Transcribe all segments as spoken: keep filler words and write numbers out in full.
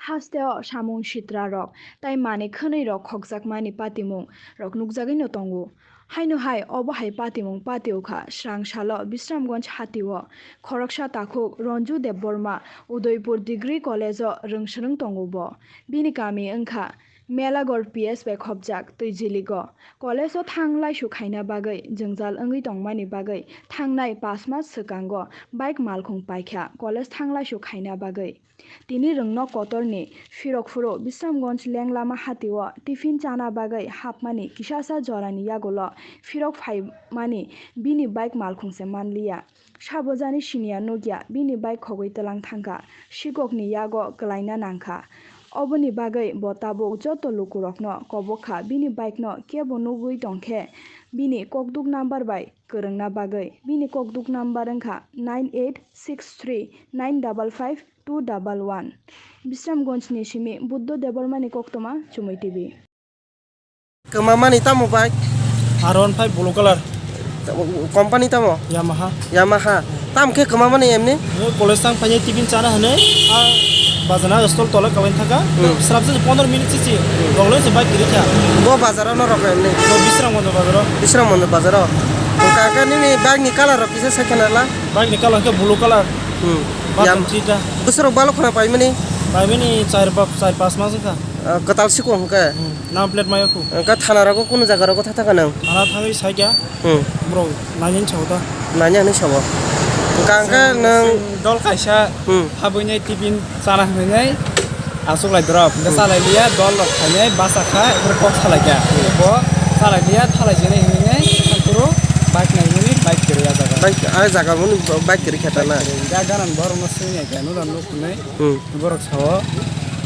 Hasteo samung sitra rok tai manwi khwnwi rok khokjakmani patimung rok nukjagwi no tongo. Haino hai obo hai patimung pati wngkha srang salo Bisramganj hatio khoroksa takhuk Ranju Debbarma Udaipur Degree College o rwngswrwng tongo bo. Bini kami wngkha Melagor P S bai khopjak Twijiligo. College o thang laisu khaina bagwi jwngjal wngwi tongmani bagwi thangnai pash mas swkango bike malkhung paikha college thang laisu khaina bagwi. Tini rwngno kotorni phirok phuru Bisramganj lenglama hatio tiffin chana bagwi hapmani kisasa jorani yagulo phirok phaimani bini bike malkhung se manliya. Sabo jani siniya nukya bini bike khogwi twlang thangkha, sikokni yago kwlaina nangkha. Oboni bagwi bo tabuk joto lukurokno kobokha bini bike no kebo nugwi tongkhe bini kokduk number bai kwrwngna bagwi. Bini kokduk number wngkha nine eight six three nine double five two double one. Bisramganj ni simi Buddho Debbarma ni koktwma Chumui T V. Kwmamani tamo bike? R one five blue color. Company tamo? Yamaha. Yamaha. Tam khe kwmamani emni? Yo, college tang phai tiffin chana hwnwi, a bajana stall tola kabain thaka. Hmm. Srapsa pondro minute chichi. Hmm. Roglo se bike kiri kha. Bo bazaro no rok emni? Bo Bisramganj bazaro. Bisramganj bazaro. Kaka nini bike ni color rok kisa sakhe nala? Bike ni color khe blue color. Hmm. Bike Yam- ni chita. Bwswrok balo khona paimani? Paimani char pa-, char pas mas wngkha. Ah, kwtal siko hwnkhe? Hmm. Number plate maya khu. Hwnkhe thana rogo kunu jaga rogo thatha ka nang? Thana thangwi saikya. Hmm. Bro, nani hinwi sao ta? Nani hinwi sao? Hwnkhe hwnkhe nwng dol kaisa Hmm. habwinai tiffin chana hwnwi aswk lai drop. Hwnkhe Hmm. chalai liya, dol rok khainai basa kha, ekhor kok salai kha. Hmm. Bo chalai liya, thalai jeni hwnwi thankuru bike nai hwnwi bike kwrwi ah jaga. Bike, ah jaga mani bike kwrwi kha ta na? Bike kwrwi. Ga ganan borok no swngya khe, nura nuk hwnwi. Hmm. Borok sao,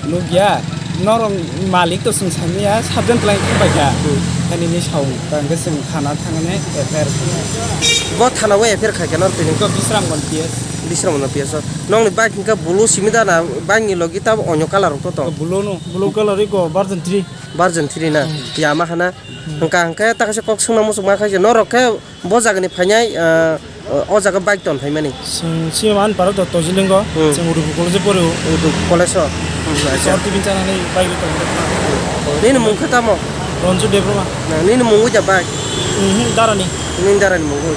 "Nukya, norok malik to chwng samiya, sabjani twlang thangbai kha." Hmm. Ani ni sao, tangkhe chwng thana thangani F I R. Bo thana o F I R khai khe nor tini? Ko Bisramganj P S. Bisramganj P S o. Nongni bike hwnkhe blue simi da na, bike ni logi tabo onyo color rok to tong? Blue no, blue color iko version three. Version three na? Hmm. Yamaha na? Hmm. Hwnkha hwnkhe ta kaisa kok swngna muchung ma kha se norok khe Bo jagani phainai, ah, o jaga bike ton phaimani. Chwng sini man paro to Tojilingo, Hmm. chwng Udaipur college pore o. Udaipur college o? Hmm, acha. Short tiffin chanani bike ton. Nini mung khe tamo? Ranju Debbarma. Na, nini mung uja bike? Mhm, darani. Nini darani mung ui.